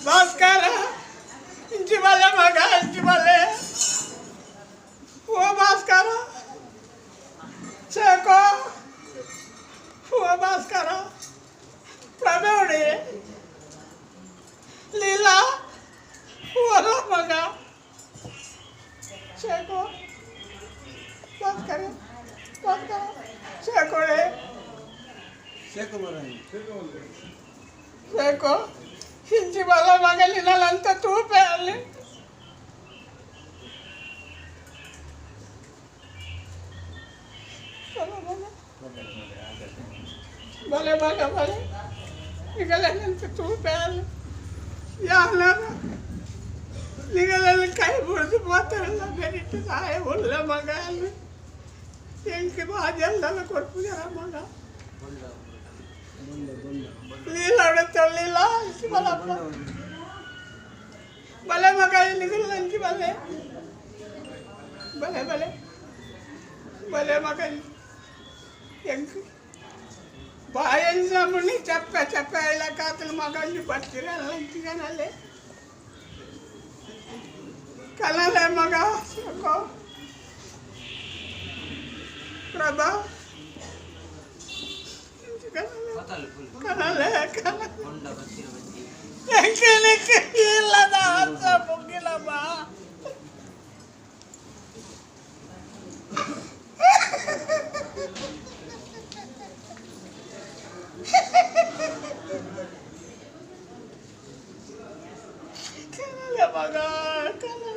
ಭಾಸ್ಕರ ಇಂಚಿ ಬಲ್ಲೆ ಮಗ ಇಂಚಿ ಬಲ್ಲೆ ಓ ಭಾಸ್ಕರ ಚೇಕೋ ಓ ಭಾಸ್ಕರ ಪ್ರಭೆವಡೆ ಲೀಲಾ ಓ ಮಗ ಚೇಕೋ ಭಾಸ್ಕರ ಭಾಸ್ಕರ ಚೇಕೋಳೆ ಚೇಕೋ ಇಂಚಿ ಬಲ್ಲ ಮಗಲಿನಲ್ಲಂತ ತೂಪೆ ಅಲ್ಲಿ ಬಲೆ ಮಗ ಬಲೆ ನಿಗಲೆಲ್ಲಂತ ತೂಪೆ ಅಲ್ಲಿ ಯಾರ ನಿಗಲೆಲ್ಲ ಕೈ ಮುರಿದು పోతాರಲ್ಲ ಬೆರಿಟ್ಟು ಸಹಾಯ ಉಳ್ಳ ಮಗ ಅಲ್ಲಿ ಎಂಕೆ ಬಾಜೆಲ್ಲ ಕೊಡ್ಪುಜಾರ ಮಗ ಲೀಲಾ ಲೀಲಾ ಇಂಚಿ ಬಲಪ್ಪ ಬಲೆ ಮಗ ನಿಗಲ ಇಂಚಿ ಬಲೆ ಬಲೆ ಬಲೆ ಬಲೆ ಮಗ ಎಂಕ್ ಬಾಯಂಜಮುನಿ ಚಪ್ಪೆ ಚಪ್ಪೆ ಇಲ್ಲ ಕಾತಲು ಮಗಂಜಿ ಬರ್ತೀರಲ್ಲ ಇಂಚಿಗನಲ್ಲೇ ಕಲಲೆ ಮಗ ಸಾಕೋ ಪ್ರಭಾ ಕಲಲೆ ಕಲಲೆ ಇಲ್ಲದ ಹತ್ತ ಮುಗಿಲಮ್ಮ ಕಲಲೆ ಮಗ ಕಲಲೆ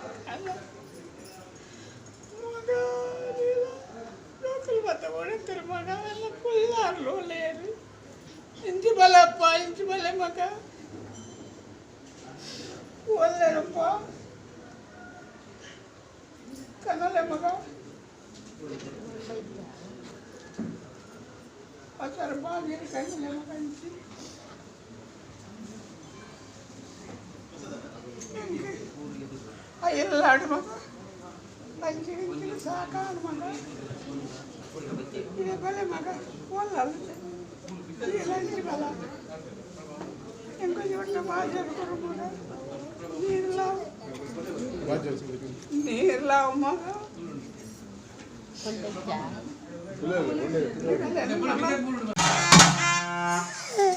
ಕಲ ಮಗ లోకల్ ಬತ್ತ ಓಡಂತಾರೆ ಮಗ ಎಲ್ಲ ಕುಲ್ಲಾರ್ಲು ಲೇರು ಇಂಚಿ ಬಲಪ್ಪ ಇಂಚಿ ಬಲೆ ಮಗ ಒಲ್ಲೇನಪ್ಪ ಕನಲೆ ಮಗ ಆಚಾರ ಬಾಗಿಲು ಕನಲೆ ಮಗ ಇಂಚಿ ಎಲ್ಲಾಡು ಮಗ ಅಂಚಿ ಇಂಚಿ ಸಾಕಾಡು ಮಗ ಇದೆ ಬಲೆ ಮಗ ಒಲ್ಲ ಇಂಚಿ ಬಲ ಎಂಕೊಂಚ ಒಟ್ಟ ಬಾಜರು ಕೊರು ಮಗ ನೀರ್ಲಾವ್ ನೀರ್ಲಾವ್ ಮಗ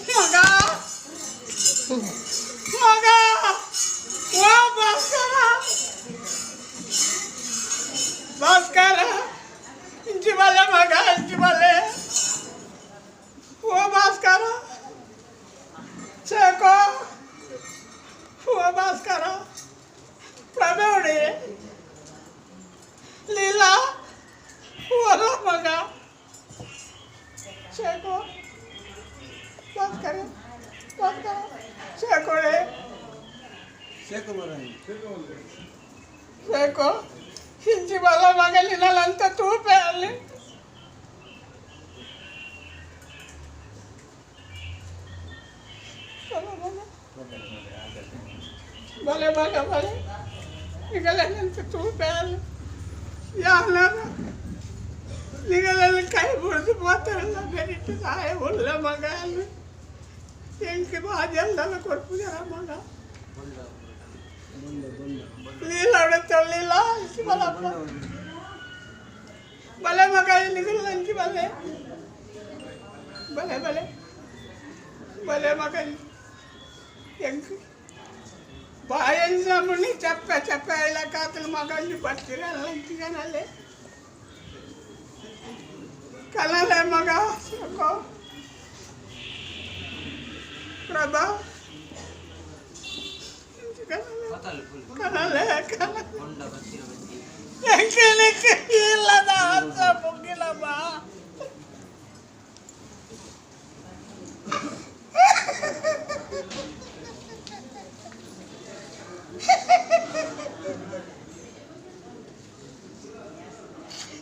ಮಗ ಮಗ ಓ ಭಾಸ್ಕರ ಭಾಸ್ಕರ ಇಂಚಿ ಬಲ್ಲೆ ಮಗ ಇಂಚಿ ಬಲ್ಲೆ ಓ ಭಾಸ್ಕರ ಚೇಕೋ ಓ ಭಾಸ್ಕರ ಪ್ರಭೆವಡೆ ಲೀಲಾ ಓ ಮಗ ಚೇಕೋ ಭಾಸ್ಕರ ಭಾಸ್ಕರ ಚೇಕೋಳೆ ಚೇಕೋ ಇಂಚಿ ಬಲ್ಲ ಮಗಲಿನಲ್ಲಂತ ತೂಪೆ ಅಲ್ಲಿ ಬಲೆ ಮಗ ಬಲೆ ನಿಗಲೆಲ್ಲಂತ ತೂಪೆ ಅಲ್ಲಿ ಯಾರ ನಿಗಲೆಲ್ಲ ಕೈ ಮುರಿದು పోతాರಲ್ಲ ಬೆರಿಟ್ಟು ಸಹಾಯ ಉಳ್ಳ ಮಗ ಅಲ್ಲಿ ಎಂಕೆ ಬಾಜೆಲ್ಲ ಕೊಡ್ಪುಜಾರ ಮಗ ಲೀಲಾ ಲೀಲಾ ಇಂಚಿ ಬಲಪ್ಪ ಬಲೆ ಮಗ ನಿಗಲ ಇಂಚಿ ಬಲೆ ಬಲೆ ಬಲೆ ಬಲೆ ಮಗ ಎಂಕ್ ಬಾಯಂಜಮುನಿ ಚಪ್ಪೆ ಚಪ್ಪೆ ಇಲ್ಲ ಕಾತಲು ಮಗಂಜಿ ಬರ್ತೀರಲ್ಲ ಇಂಚಿಗನಲ್ಲೇ ಕಲಲೆ ಮಗ ಸಾಕೋ ಪ್ರಭಾ ಕಲಲೆ ಕಲಲೆ ಇಲ್ಲದ ಹತ್ತ ಮುಗಿಲಮ್ಮ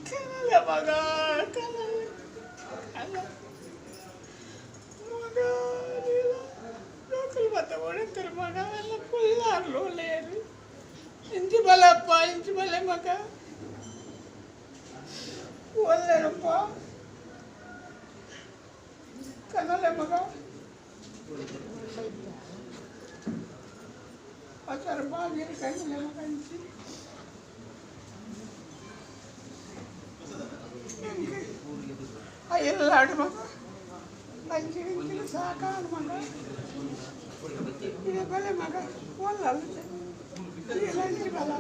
ಕಲಲೆ ಮಗ ಕಲಲೆ ಕಲ ಮಗ లోకల్ ಬತ್ತ ಓಡಂತಾರೆ ಮಗ ಎಲ್ಲ ಕುಲ್ಲಾರ್ಲು ಲೇರು ಇಂಚಿ ಬಲಪ್ಪ ಇಂಚಿ ಬಲೆ ಮಗ ಒಲ್ಲೇನಪ್ಪ ಕನಲೆ ಮಗ ಅಸರ್ ಬಾಜಿರ ಕಂಡ್ಲೆ ಮಗ ಅಂಚಿ ಎಲ್ಲಾಡು ಮಗ ಅಂಚಿ ಇಂಚಿನ ಸಾಕಾಡು ಮಗ ಇದೆ ಬಲೆ ಮಗ ಒಲ್ಲಲ್ಲ ನೀರಂಚಿ ಬಲ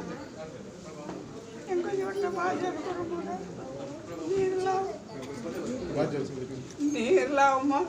ಎಂಕ ಜೋಡ್ನ ಬಾಜರ ಕೊರು ಮಗ ನೀರ್ಲಾವ್ ನೀರ್ಲಾವ್ ಮಗ.